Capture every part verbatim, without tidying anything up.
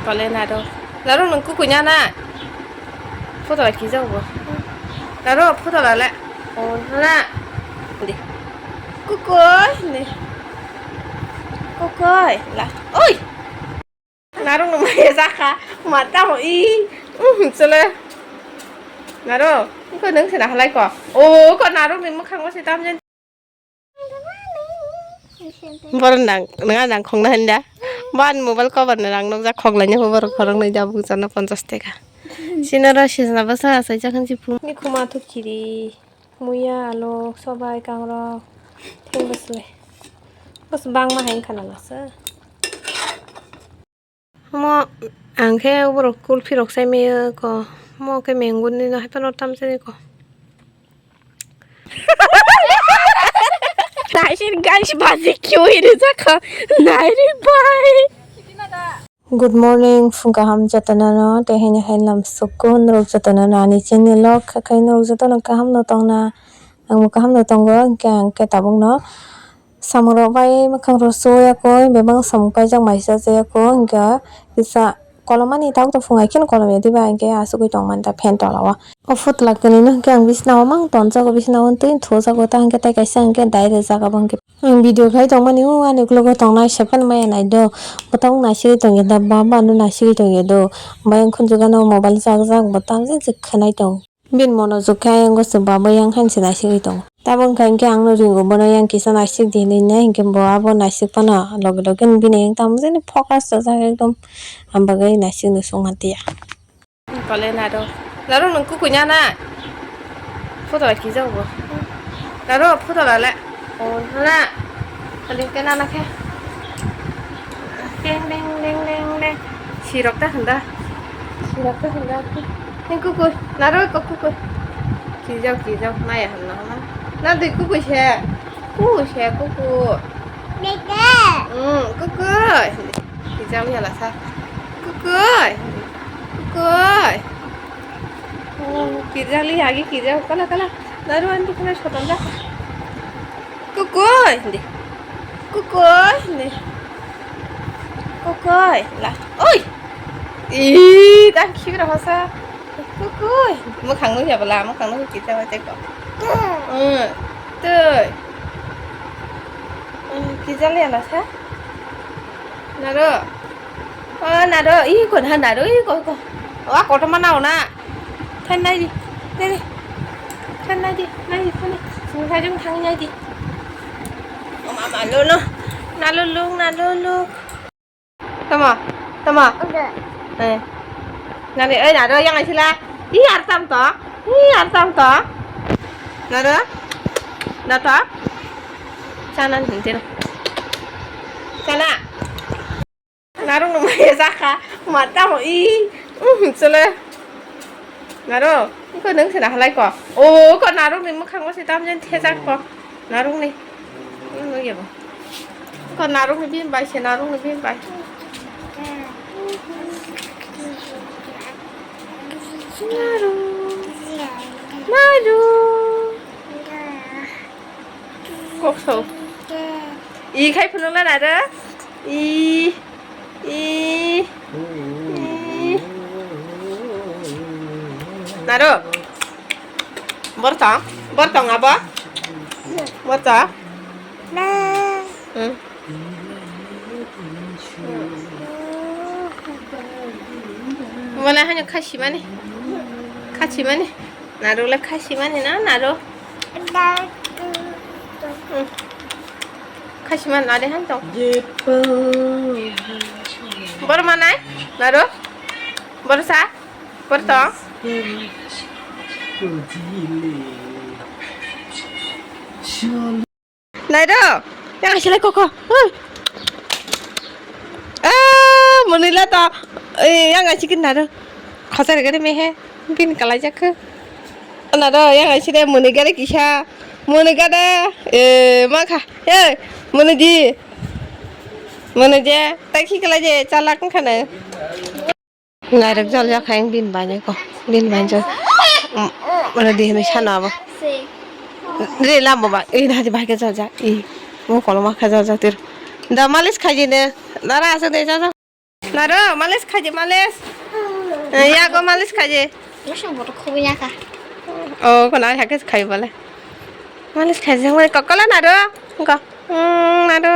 Kole naro. Naro nwng kukui nana. Photo la kijak bo. Naro photo la le. O nana. Di. Kukui. Ni. Kukui. La. Oi. Naro nwng maya jakha. Mata mo i. Uhum chole. Naro. Ko nwng se na halai ko. O ko naro ni mwkhang mo se tam jen. Borok nang, nang, nang khongna handa. Ban mobile cover ni rang nokjak khoklaina borok khoroknwi jabuk jana ponchash taka. Sinoro sijna bwsa asai jakhan si phung. Ni khuma thuk chiri. Muya, alok, sobai, kangrok. Thing bwsle. Bwswk bangma hai wngkha na lasa. Omo ang khe borok kulphi rok sai maya ko. Omo khe mango ni no hai phano tam chini ko. Naisir guys, baji kyo ini jakha. Nairi bai. Good morning, phung kaham jotono no, tei haino hai lam sukun rok jotono no ani channel o khakai norok jotono kaham no tongna, ang bo kaham no tongo, hwnkhe ang khe tabuk no samung rok bai mwkhang rok suya koi, bebak samung paijak mai cha cha ya koi, hwnkhe kisa kolom ani tabuk tong phung hai kheno kolom ya diba, hwnkhe asugui tong mani ta fan tola o. O photo la kwrwino hwnkhe ang bisina o mang tonjago, bisina o twi thujago, ta hwnkhe tei kaisa hwnkhe dai rwjak abo hwnkhe. Ang video khlai tongmani o ani uklogo tongnai sephano maya nai do. Bo tabuk naisigwi tongya da, ba ba no naisigwi tongya do. Bai wngkha jagano mobile jak jak bo tamjani se khwnai tong. Bini monojak khe ayang goso ba bai yang han se naisigwi tongo. Tabuk wngkha hwnkhe ang no ringo bono yang kisa naisik di hinwi nai hwnkhe bo abo naisik phano loge loge bini yang tamjani focus rwjak ekdom. Ang bagwi naisik no sung mantiya. Kole naro. Naro nwng kukui nana. Photo la kijak bo. Naro photo la le. O nana. Kali ke nana khe. Deng deng deng deng deng. Sirok ta hwnda. Sirok ta hwnda. Hei kukui. Naro ko kukui. Kijak kijak maya hwnna hwnna. Na dui kukui se. Kukui se kukui. Bebe. Hmm kukui. Kijak ya lasa. Kukui. Kukui. Oh, kijali agi kijak kala kala. Naru anti kena sotonda. Kukui, hindi. Kukui, hindi. Kukui, la. Oi. Ih, tak kira hasa. Kukui. Mukhang nu ya bela, mukhang nu kijak aja kok. Hmm. Tuh. Hmm, kijali ya lasa. Naru. O naro, i ko na naro, i ko ko. Wa kotorma nao na. Than nai di. Nai di. Than nai di, nai di, than nai. Sung sa jung thang nai di. O mama lo lo. Na lo lo, na lo lo. Tama, tama. Eh. Nani, eh, naro yang ai sila. I ar tam to. I ar tam to. Naro. Na to. Sana hinti na. Sana. Narung no maya jakha, mata mo i, uhum, chole. Naro, iko nung se na halai ko. O, ko narung ni mukhang mo se tam jen thejak ko. Narung ni. Nung ya bo. Ko narung ni bin bai se, narung ni bin bai. Narung. Narung. Kok so. I khai phunuk la naro. I. I. I. Naro. Bortong. Bortong abo. Bortong. Hmm. Wala hanya khasimani. Khasimani. Naro le khasimani na naro. Hmm. Khasimani nade han tong. Bor manai naro. Bor sa. Bor tong. Nai do, yang asilai koko. Hui. Ah, munila to. Eh, yang asikin nado. Khosar gare mehe. Bin kalai jakhe. Nado, yang asile muni gare kisa. Muni gare. Eh, makha. Eh, muni di. Muni je. Tai khi kalai je. Chalak khana. Nairok joljak hai bini bai nai ko, bini bai jol. Ready hinwi sano abo. Re labo ba, ei nahadi bai khe joljak, ei. Mo koloma khe joljak tiro. Da malis khai jene, nara aswk de joljak. Naro, malis khaidi, malis. Eh, yago malis khaidi. Masa boto khoboi ya kha. Oh, kono ai hakhe khai bole. Malis khaidi, jang mai kokkola naro. Ko. Hmm, naro.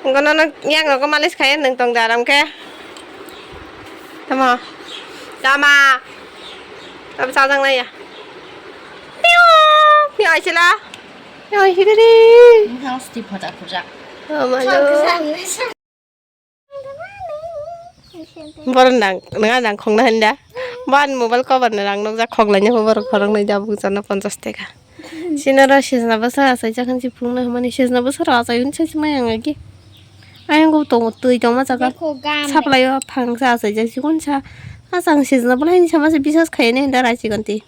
Kono no yang no ko malis khai nang tong daram khe. Tamo. Tama. Tamo sajang nai ya. Piu. Piu ai chila. Piu ai hibiri. Ini harus dibaca-baca. Oh, malu. Borok nang, nang, nang khongna handa. Ban mobile cover ni rang nukjak khoglaini borok khoroknwi da bukjana ponchash taka. Sinoro sijna bwsa achaijak hinwi phunuknai hwnmani sijna bwsa rok achai hwnwi sai maya wngya ki. Ayang tongo twi tongma jaga. Supply o phangsa achaijak chikon sa. Asang sijna bwlaini sama se biswas khaiya ni hwnda rai chikon twi.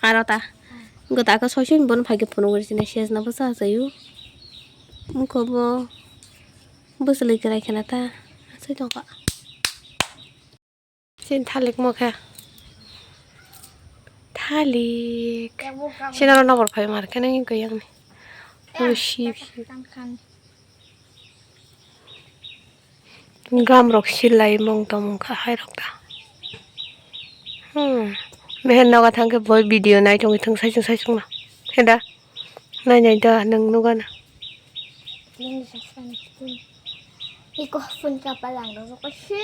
Aro ta. Wngkha ta khe soisoni bono phaikhe phunukgwi sini sijna bwsa achaio. Wngkha bo bwswlwi kwrai kheno ta. Asai tongkha. Chini thalik mokhe. Thalik. Sinaro nokbar phai mar khe nang wngkha yang ni. Ui, si, si. Gram rok silai mung tong mung kha hai rok ta. Hmm. Meher noga thang khe boi video nai tongwi thung sai chung sai chung no. Heda. Nai nai da nang noga na. Iko phun ka palang ro ko se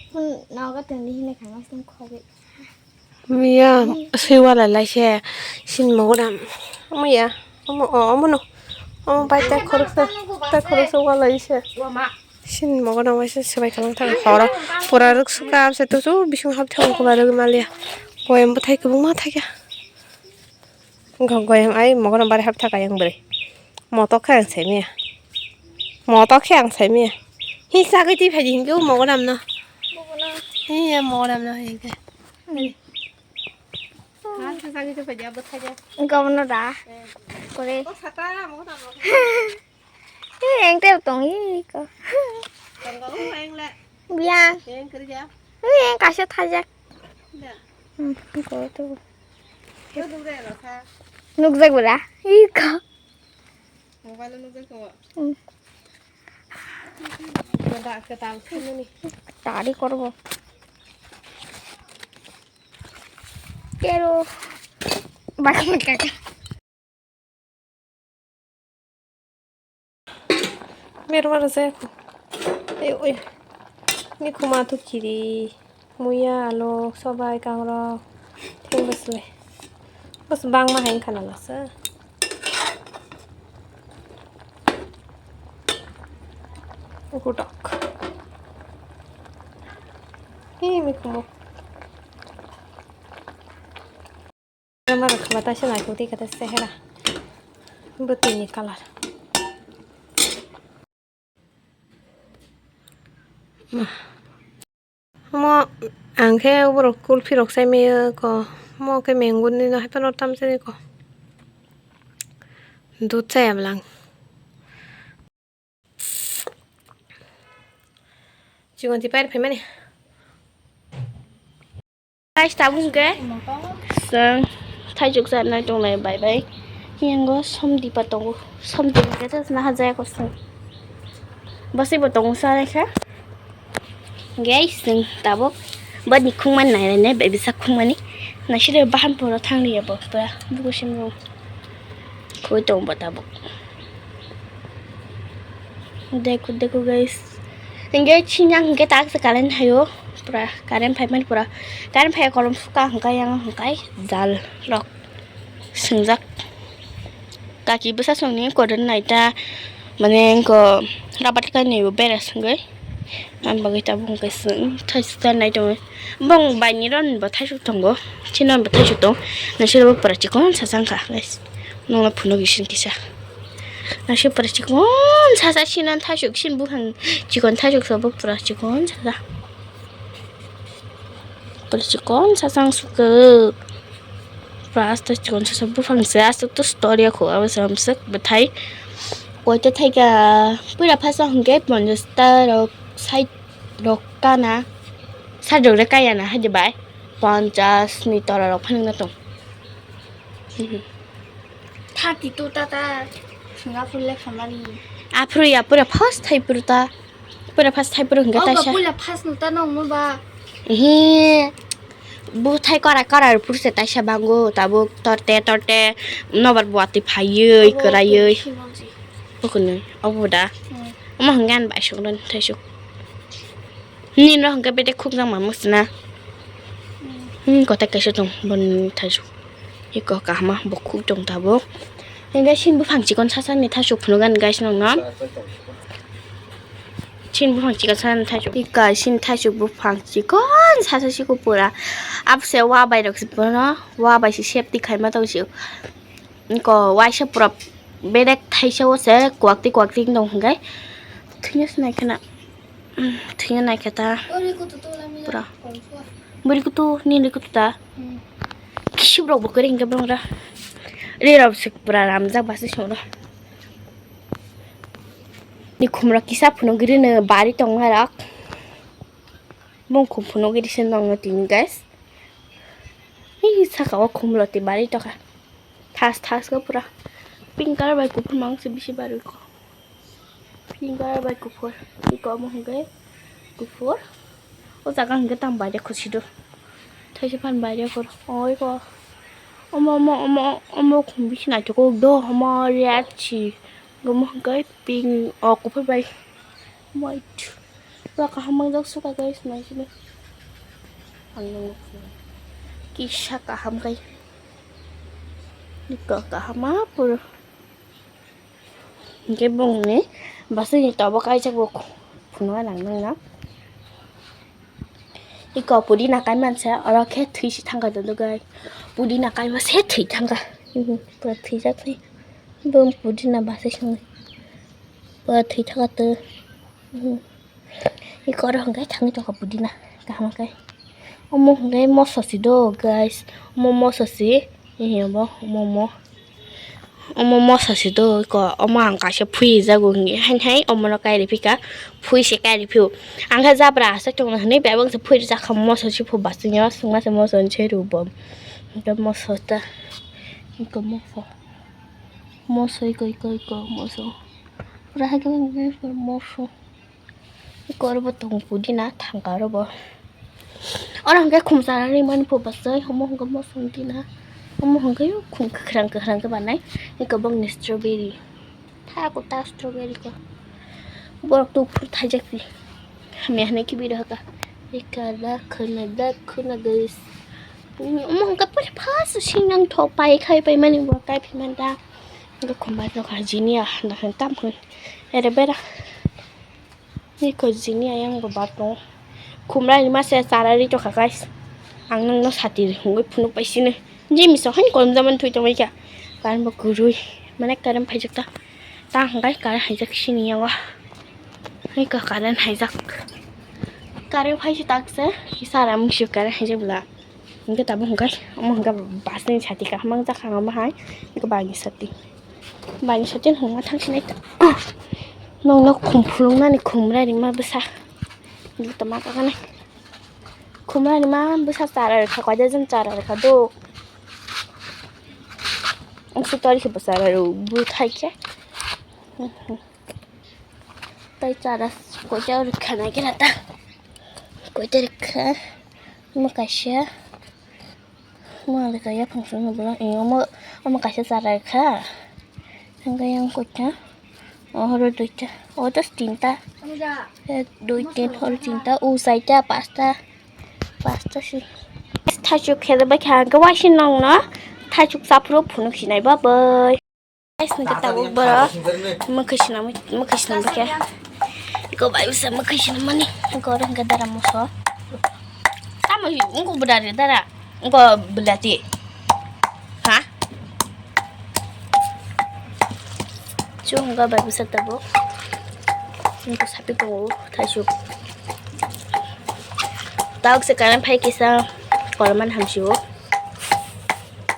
phun noga tong ni hine khang sung khoge. Miya swiwala laise sin mogodam. Omo ya. Omo o omo no. Omo bai tai khoroksa tai khoroksa wala ise. Sin mogodam waise swbai kalang thang horo. Pura ruk suka se tu su bising hap thang ko barok maliya. Boyam bwthai kubung ma thakya. Goyam ai mogodam bari hap thaka yang bwrwi. Motok khe ang saimiya. Motok khe ang saimiya. Hi sagwi twi phaidi hinkhe o mogodam no. Hi ya mogodam no hinkhe. Gabno da. Kore. Engte tong iko. Biang. Eng kaisa thajak. Nukjak bwla. Iko. Mobile nukjak tong. Tari korbo. Kero. Bakal kaka. Mer mara jaya kho. Ei oi. Ni khuma tu kiri. Muya, alok, sobai, kangrok. Theng bwsle. Bas bang ma hain khana lasa. Uku tok. Hi mi khumo. Mara khwla taisa naikuk twi kha ta sehera. Bwtwi ni colour. Mo ang khe borok kulphi rok sai maya ko. Mo khe mango ni no hai phano tam chini ko. Dud chaya bwlang. Chikon twi pair phaimani. Guys, tabuk hwnkhe chwng thaichuk chanai tonglai bai bai. Hiyango somdipa tongo. Somdipa khe naha jaya kosong. Bwswibo tongo chanai kha. Guys, chwng tabuk bani khungmani nai nai bai bwsa khungmani. Naisire bahan poro thangriya bo pura bukusim rung. Khoi tong bo tabuk. Dekho, dekho, guys. Hingke chini ang hingke tak se current hayo. Pura current phai mani pura. Current phai kolom suka hingka yang hingkai jal rok. Singjak. Kaki bwsa songni koron naita. Mane ko rabat kai ni bera songoi. Ang bagwi tabuk hingke song thai sita nai tongo. Bong bai ni ron bo thai suk tongo. Chini ron bo thai suk tong. Naisire bo pura chikon sa sangka, guys. Nungla phunuk isin kisa. Naisik pura chikon sasa sinan thasuk sin buphang chikon thasuk sobo pura chikon sasa. Pura chikon sasa ang sukha. Pura asta chikon sasa buphang se asuk to story ako abo samsuk bwthai. Koita thaika pura phasa hwnkhe ponchash ta rok sait rok kana. Sait rok re kaya na haidi bai. Ponchash ni tora rok phano wngna tong. Thirty two ta ta Singapore le khamani. Aphuru ya pura first thai puru ta. Pura first thai pura hingke taisa. Pura first no ta nong mo ba. Ehe. Bu thai kora kora pura se taisa bango tabuk torte torte nobar buati phaiye kwraiye. Bukunui obo da. Omo hingke an bai sokron thaisuk. Nini no hingke bete khuk jang mamuk sina. Hmm, kotek kaisa tong boni thaisuk. Iko kahama bo khuk tong tabuk. Hingke sin buphang chikon sasani thaisuk phunukani guys nongno. Sin buphang chikon sasani thaisuk. Ika sin thaisuk buphang chikon sasa siko pura. Abse wa bai rok si bono wa bai si safety khaima tong si. Iko waisa pura bedek thaisa o se kwakti kwakti tong hingke. Thwina sinai khena. Thwina nai khe ta. Pura. Buri kutu, nini kutu ta. Kisip rok bo kwrwi hingke bwrang ra. Ri rok se pura ramjak basi song ro. Ni khumra kisa phunuk giri no bari tong nai rak. Mung khum phunuk giri se nong no tini guys. Hi saka o khumlo ti bari tokha. Thas thas khe pura pink colour bai kuphur mang se bisi barwi kho. Pink colour bai kuphur. Iko omo hwnkhe kuphur. O jaga hwnkhe tamo baide khusido. Thaisa phan baide kho. Oi kho. Omo, omo, omo, omo khum bisi naithok do. Omo red si. Omo hwnkhe pink. O kuphur bai. White. Pura kaham mangjak suka guys, naisini. Ang nang kisa kaham kai. Iko kaham apur. Hingke bongni basini tobo kaijak bo phunukna nang nangna. Iko pudina kai mansa, oro khe thwi si thangkha dodo gai. Pudina kai ma se thwi thangkha. Mhm, pura thwijak ni. Bo pudina basa songni. Pura thwi thangkha to. Mhm. Iko oro hwnkhe thangwi tongkha pudina kaham khe. Omo hwnkhe moso si do guys. Omo moso si. Ehe, omo, omo, omo. Omo moso si do, iko, omo ang kaisa phui jago hwnwi, hain hai omono kairi phika, phui se kairi phio. Ang khe jabra aswk tongna hwnwi, bebak se phui rijak kha, moso si phu basingyo, swngma se moso ni se rw bo. Hwnkhe moso ta, iko moso. Moso, iko, iko, iko, moso. Pura hai khe moso. Iko oro bo tongo pudina thangka oro bo. Oro hwnkhe khum chara rimani pho bwsai, omo hwnkhe mosong dina. Omo hwnkhe khum kwkhwrang kwkhwrang khe banai. Iko bongni strawberry. Tha kwtal strawberry ko. Borok tu phuru thaijak si. Hamya hwnwi khibi rwkha. Ika da khwna da khwna guys. Omo hwnkhe pura first sinang thok pai khai pai mani bo kai phi man da. Hwnkhe khum bai rwkha jini ya da hwn tam hwn. Ere bera. Ni ko jini ayang bo bar tongo. Khumra ni masa chara ri tokha guys. Ang nang no sati ri hungwi phunuk pai sini. Jimmy so hain kolom jaman thui tongwi kha. Kan bo kurui. Mane current phaijak ta. Ta hwnkhe current haijak sini yango. Hai ka current haijak. Current phaisi tak se. Sara mungsi current haijak bla. Hingke tabuk hingke, omo hingke bus ni sati kaham wng jakha omo hai, hingke bai ni sati, bai ni sati hwnma thang sinai ta, nong nok khum phulung nani khum rai rima bwsa, joto ma kakanai khum rai rima bwsa chara rwkha, koide jang chara rwkha do, ang sutori khe bwsa rai rw bwthai khe. Tai chara koita rwkha nai khe ta. Koita rwkha. Omo kaisa. Omo rwkha yaphang songno bolong. Eh, omo, omo kaisa chara rwkha. Hingke yang koita. Ohoro duita. O just tinta. Ek, dui, tin, horo tinta. O saita, pasta. Pasta si. Thaichuk khe bai kha. Hingke waisi nongno. Thaichuk saphuru phunuk sinai ba bai. Guys, nungkha tabuk borok mwkhwi swnam, mwkhwi swnam bwkhe. Iko bai usa mwkhwi swnam mani. Iko oro hwnkhe dara moso. Tamo wngkuk bo dara, dara. Wngkha belati. Ha? Chwng wngkha bai bwsa tabuk. Wngkha sapi tongo, thaisuk. Tabuk se current phai kisa, korman hamsio.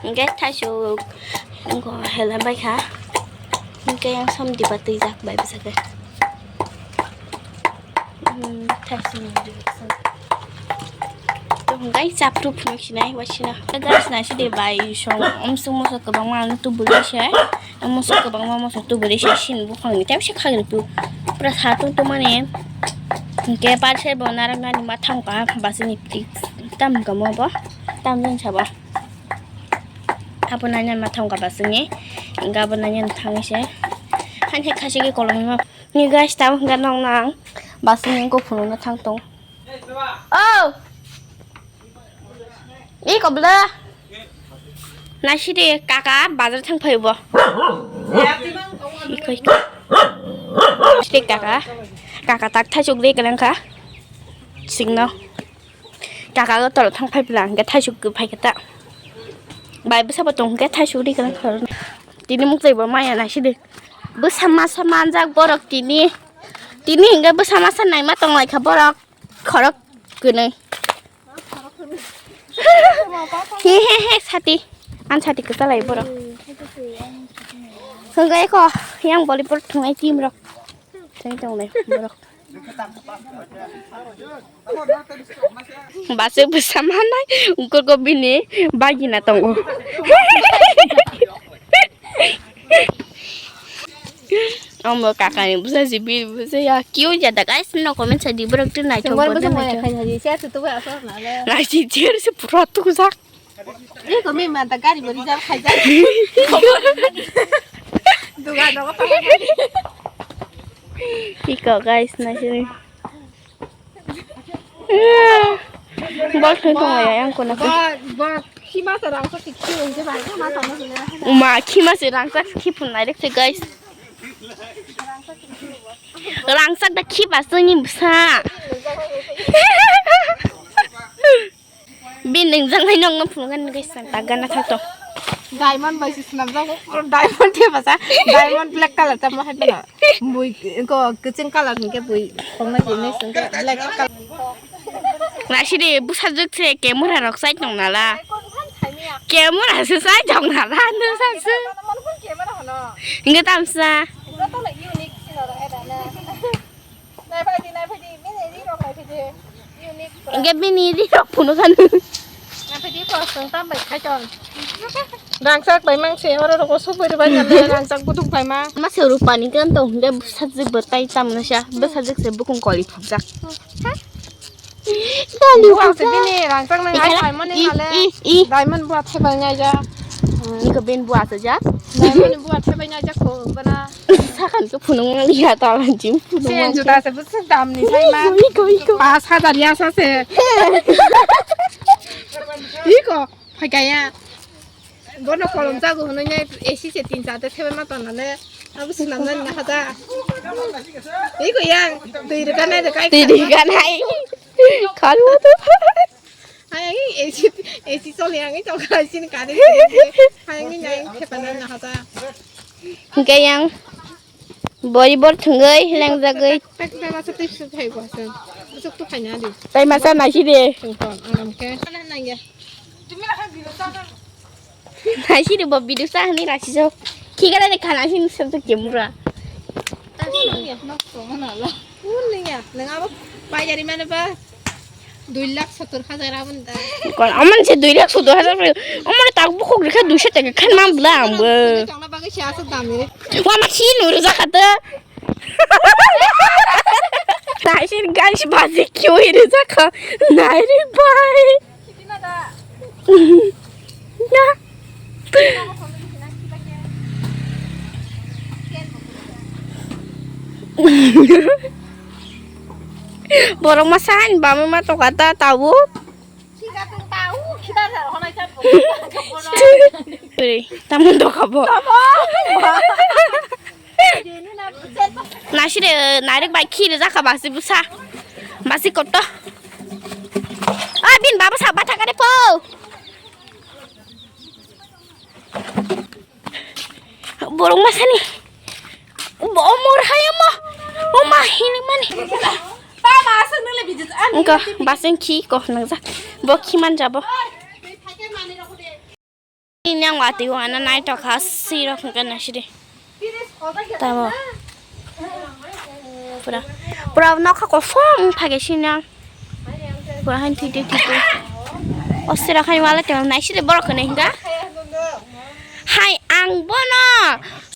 Hingke thaisuk wngkha hela baikha. Hingke yang som diba twijak bai bwsakhe. Hmm, thaisuk ni diba bwsakhe. To hingke chapru phunuk sinai waisina. Guys, naisidi bai song omsuk moso kwbangma ano tubuli se. Moso kwbangma moso tubuli se sin buphang ni tei se khagri tu. Pura sa tong tongmani. Hingke parcel bo narak nani ma thangka basini prik tam kamo bo tam jang sabo. Abo nanya ma thangka basini hingke abo nanya thangse. Hani khasi ke kolom ma ni guys tam hingke nong nang basini ko phunukna thang tong. Oh! Iko bwla. Naisidi kaka bazar thang phai bo. Iko, iko. Naisidi kaka. Kaka tak thaisuk de kalang kha. Singno. Kaka go tolo thang phai bwla hingke thaisuk phai khe ta. Bai bwsa bo tong hingke thaisuk de kalang kha. Tini muk tei bo maya naisidi. Bwsa masa manjak borok tini. Tini hingke bwsa masa naima tong lai kha borok. Khorok kwnwi. He, he, he, sati. An sati kwtalai borok. Hwnkhe eko yang volleyball thwngnai team rok. Thwngwi tongnai borok. Bwswk bwsa manai, ungkor ko bini bagina tongo. Omo kakani bwsa si bini bwsa ya kiyui jada guys, no comment sa di borok tu naithok. Chwngbar bo bwsa naithok. Maya khaina di, siya tu tu ba asal na le. Naisi chair se pura tukjak. Ye ko me manta gari bo reserve khaijak. Duga dogo pa. Iko guys, naisini. Bol thung thung ya yang kono. Ba, ba, khi ma sa rang sa khi khi ung je ba, ma sa ma sini. Uma khi ma se rang sa khi phun nai rek se guys. Rang sa da khi ba sini bwsa. Bin nung jang hai nong no phunuk ani guys, ta gana thang to. Diamond bai si swnam jago, puro diamond the basa, diamond black color ta ma hai bana. Bui ko kwchwng color hwnkhe bui khongna jinai hwnkhe black color. Naisidi bwsajwk se camera rok chai tong nala. Camera se chai tong nala, no sa se. Hwnkhe tamsa. Nai phai di, nai phai di, bini ri rok nai phai di. Unique pura. Hingke bini ri rok phunuk kha nung. Nai phai di, kosong tam bai khai ton. Rangchak bai mang se, oro rogo subui rwbai nang le, rangchak buduk bai ma. Ma se rupani kan to, hingke bwsajwk bo tai tam na sa, bwsajwk se bukung koli phunjak. Kali buwa se phunjak. Bini rangchak nang ai diamond ni i, nale. I, i. Diamond buwa thebai ngai ja. Iko ben buwa se ja. Diamond buwa thebai ngai ja ko bana. Sakan ke phunung ya ta jim phunung. Sen juta se bwswk dam ni sai ma. Iko, iko. Pas hajar ya sa se. Iko, phai kaya. Bono kolom jago hwnwi nai A C se tin char ta thebe ma tona le. Abo swnam nani na haja. Iko yang twi rwka nai rwka. Twi rwka nai. Khalu tu. Hayang A C, A C choli ang tong kha sini kari. Hayang ni nai thepa nani na haja. Hingke yang. Bori bor thwngwi, lengjagwi. Tak, tak, tak, masa tei suk hai bo se. Suk tu khaina di. Tai masa naisi de. Tungkol, aram ke. Mana nang ya? Naisi de bo bidu sa hani naisi jo. Khigara de khana sin sab tu kemura. Tak, nang ya, nok to mana la. Nang ya, nang abo. Pai jari mana ba? Dui lakh sottor hajar aboni da. Kon, amon se dui lakh sottor hajar pore. Amon tak bukhuk rikha duiso taka khan man bla ang bo. Tongna bagwi se aswk dam ni. Wa ma si nu rwjak kha to. Naisir guys, baji kiwi rwjak kha. Nai re bai. Na. Borok masa ani bamwi ma tongkha ta tabuk. Ui, tamon tongkha bo. Naisire nairek bai khire jakha basi bwsa. Basi koto. A bin baba sa batha kare po. Borok masani. Bo omor hai omo. Oma hini mani. Tama aswk nwngle video. Engko basing khi ko nangja. Bo khi man jabo. Ini yang wati wana nai to khasi rok hingke nasiri. Tamo. Pura, pura nokha kosom phage sinang. Pura hain thide thide. Osira khai wala temo naisiri borok kene hinga. Hai ang bono.